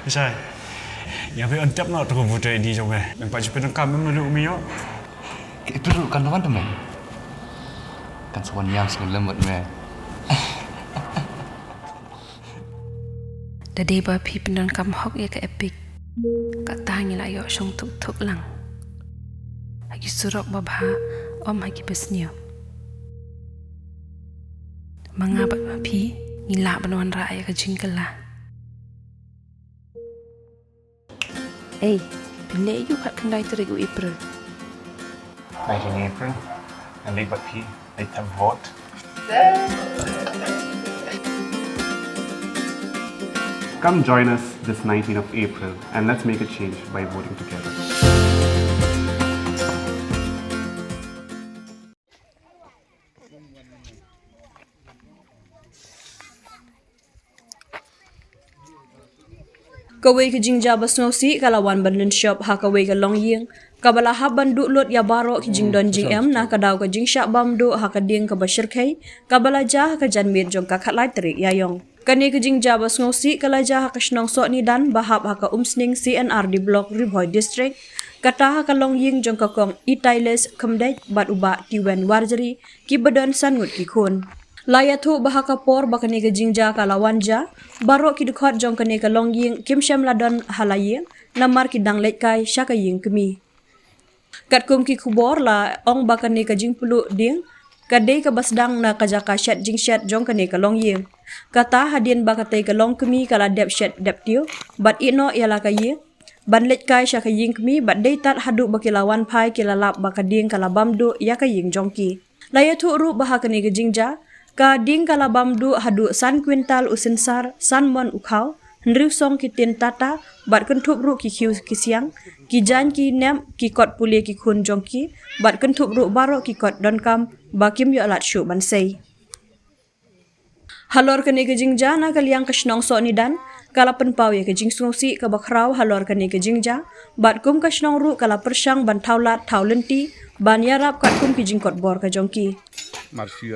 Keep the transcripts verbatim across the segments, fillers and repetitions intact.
Shai. Ïa phi on tep noh tu ka voter I D jong me. Nang pat ju pyndonkam em na u mi ïoh. Ïa phi ruh kan wan te me. Kan sa wan ïam sngewlem bad me. Da dei ba phi pyndonkam hok ïa ka Epic, kata ngi la ïoh shong thuk thuk lang. Ha ki surok ba bha, ym ha ki ba sniew. Ma nga bad ma phi, ngi lah ban wanrah ïa ka jingkylla. Ei, phin leh aiu khatkhyndai tarik u April? Khatkhyndai April, nga leit bad phi, leit thep vote. Come join us this nineteenth of April and let's make a change by voting together. Kawei ka jingjia ba sngewsih ka la wan ban lynshop ha kawei ka longïing, kaba la hap ban duh lut ïa baroh ki jingdon jingem na ka daw ka jingshah bam duh ha ka dieng kaba shyrkhei, kaba la jia ha ka janmiet jong ka khatlai tarik Ïaiong. Kane ka jingjia ba sngewsih ka la jia ha ka shnong Sohnidan ba hap ha ka Umsning C and R D Block, Ri Bhoi District. Kata ha ka longïing jong ka kong Itailes Khymdeit bad u bah Tiwen Warjri, kiba don san ngut ki khun. La ïathuh ba ha ka por ba kane ka jingjia ka la wan jia, baroh ki dkhot jong kane ka longïing kim shym la don ha la ïing, namar ki dang leit kai sha ka ïing kmie. Katkum ki khubor la ong ba kane ka jingpluh dieng ka dei kaba sdang na ka jaka shet jingshet jong kane ka longïing. Kata hadien ba katei ka longkmie ka la dep shet dep tiew bad ïeh noh ïa la ka ïing, ban leit kai sha ka ïing kmie bad dei tad haduh ba ki la wan phai ki la lap ba ka dieng ka la bam duh ïa ka ïing jong ki. La ïathuh ruh ba ha kane ka jingjia, ka dieng ka la bam duh haduh san kwintal u synsar, san mon u khaw, hynriew song ki tin tata, bad kynthup ruh ki khiew ki siang, ki jaiñ ki nep, ki kot pule ki khun jong ki, bad kynthup ruh baroh ki kot donkam ba kim ïoh lad shuh ban sei. Halor kane ka jingjia na ka liang ka shnong Sohnidan, ka la pynpaw ïa ka jingsngewsih kaba khraw halor kane ka jingjia, bad kum ka shnong ruh ka la pyrshang ban thaw lad thaw lynti, ban ïarap katkum ki jingkotbor ka jong ki.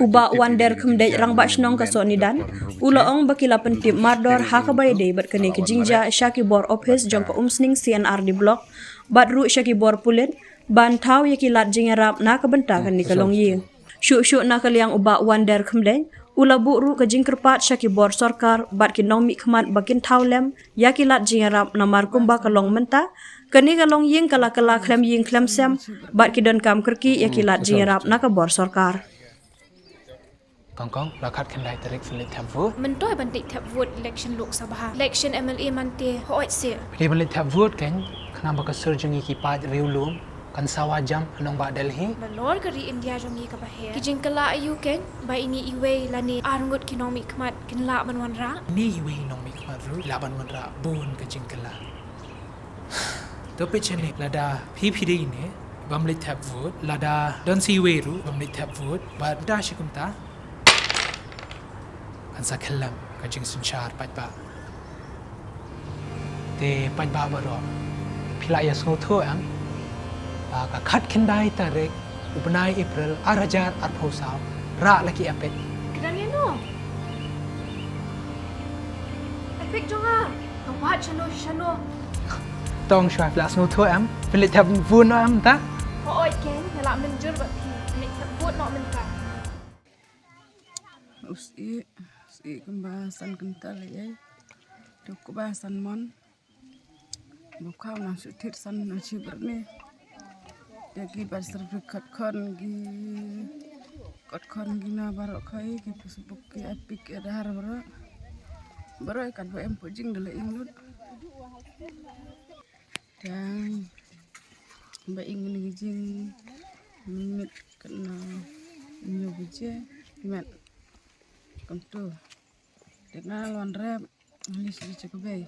U bah Wander Khymdeit, rangbah shnong ka Sohnidan, u la ong ba ki la pyntip mardor ha kaba ïadei bad kane ka jingjia sha ki bor ophis jong ka Umsning C and R D Block, bad ruh sha ki bor pulit, ban thaw ïa ki lad jingïarap na ka bynta kane ka longïing. Shuh shuh na ka liang u bah Wander Khymdeit, u la buh ruh ka jingkyrpad sha ki bor sorkar bad ki nongmihkhmat ba kin thaw lem ïa ki lad jingïarap namar kumba ka long mynta, kane ka longïing ka la kylla khlem ïing khlem sem, bad ki donkam kyrkieh ïa ki lad jingïarap na ka bor sorkar. Kong kong, la khatkhyndai tarik phin leit thep vote. Mynta ban leit thep vote election Lok Sabha, election M L A man te, hooid seh. Phi dei ban leit thep vote keiñ, khnang ba ka sur jong ngi ki paid riewlum kan sawa jam ha nongbah Delhi. Nalor ka ri India jong ngi kaba heh, ki jingkylla aïu keiñ ba ine iwei lane ar ngut ki nongmihkhmat kin lah ban wanrah? Ine iwei i nongmihkhmat ruh i lah ban wanrah bun ka jingkylla. To peit shane, lada phi phi dei ine bym leit thep vote, lada don sa iwei ruh bym leit thep vote, bad mynta shi kumta kan sa khyllem ka jingsynshar paidbah. Te paidbah baroh, phi la ïa sngewthuh em ba ka khatkhyndai tarik u bnai April ar hajar arphew saw, rah la ki Epic. Kdang ïano? Epic jong nga. Ka wad shano shano. Tong shuwa, phi la sngewthuh em? Phi leit thep vote noh em ta? Hooid keiñ, nga la mynjur bad phi. Phi leit thep vote noh mynta. U sih, sih kumba san kynta lei ei. Duk kumba san mon. Bukhaw na shu thit san na shi byrni. Ïa ki birth certificate khon ki, kot khon ki na baroh khoi ki passbook ki Epic Aadhaar baroh. Baroh kat ba em pojing da la ing lut. Tang ba ing ni ki jing mit kana nyo bije met. Kam tu. Te nga lwan rep. Ni shi cha ka bei.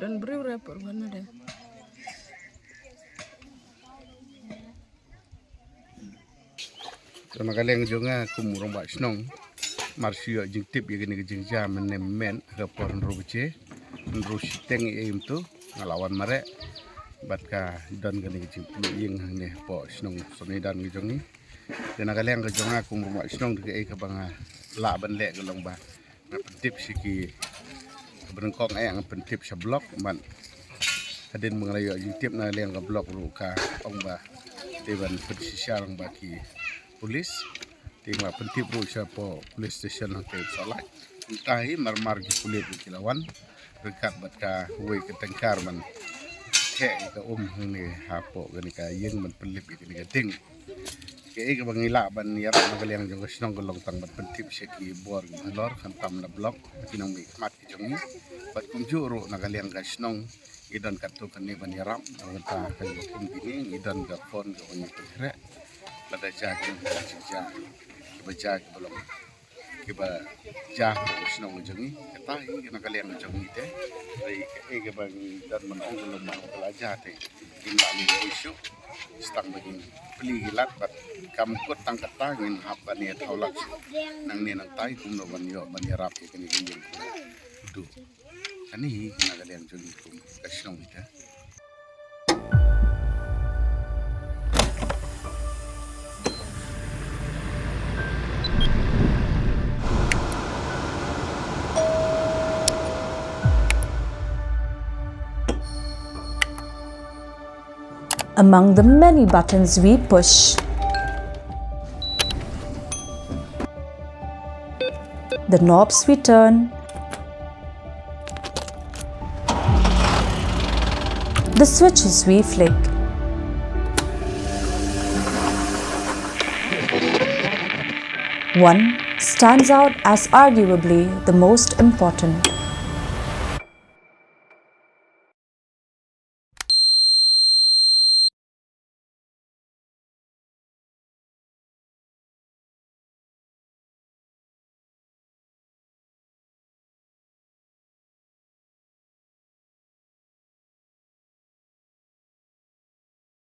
Don briew re por wan de. Te na ka liang jong nga kum u rangbah shnong, mar shu ïoh jingtip ïa kane ka jingjia mynne mynmiet ha ka por hynriew baje, hynriew shiteng ïa im tu nga la wan mareh bad ka don kane ka jingpluh ïing hangne hapoh shnong Sohnidan ka jong ngi. Te na ka liang ka jong nga kum u rangbah shnong, te kaei kaba nga lah ban leh ka long ba nga pyntip sha ki Bneng kong eh ang pyntip sha block man. Hadien ba nga la ïoh jingtip na liang ka block ruh ka ong ba te ban pynshisha lang ba ki police. Te nga la pyntip ruh sha po police station hangtei Salai. Mynta hi marmar ki pulit ruh ki la wan ryngkat bad kawei ka tankar man theh ïa ka um hangne hapoh kane ka ïing ban pynlip ïa kane ka ding. Kaei kaba ngi lah ban ïarap na ka liang jong ka shnong ka long tang ban pyntip sha ki bor ki halor khamtam na block, ki nongmihkhmat ki jong ngi. Bad kumjuh ruh na ka liang ka shnong ngi don katto katne ban ïarap. Na ka bynta ka jong kum kine ngi don ka phone kaba ngi pynkhreh. Lada jia ki nongkyrshan jia kiba jia kiba long kiba jia ha ka shnong ka jong ngi. Kata hi na ka liang ka jong ngi te. Hynrei kaei kaba ngi don ban ong ka long ba ka la jia te, ngim lah leh issue. Tang ba ngin plie ki lad bad kam kut tang kata ngin hap ban ïa thaw lad nangne nangtai kumno ban ïoh ban ïarap ïa kane ka ïing. Duh. Kane hi na ka liang jong ngi kum ka shnong ita. Among the many buttons we push, the knobs we turn, the switches we flick, one stands out as arguably the most important.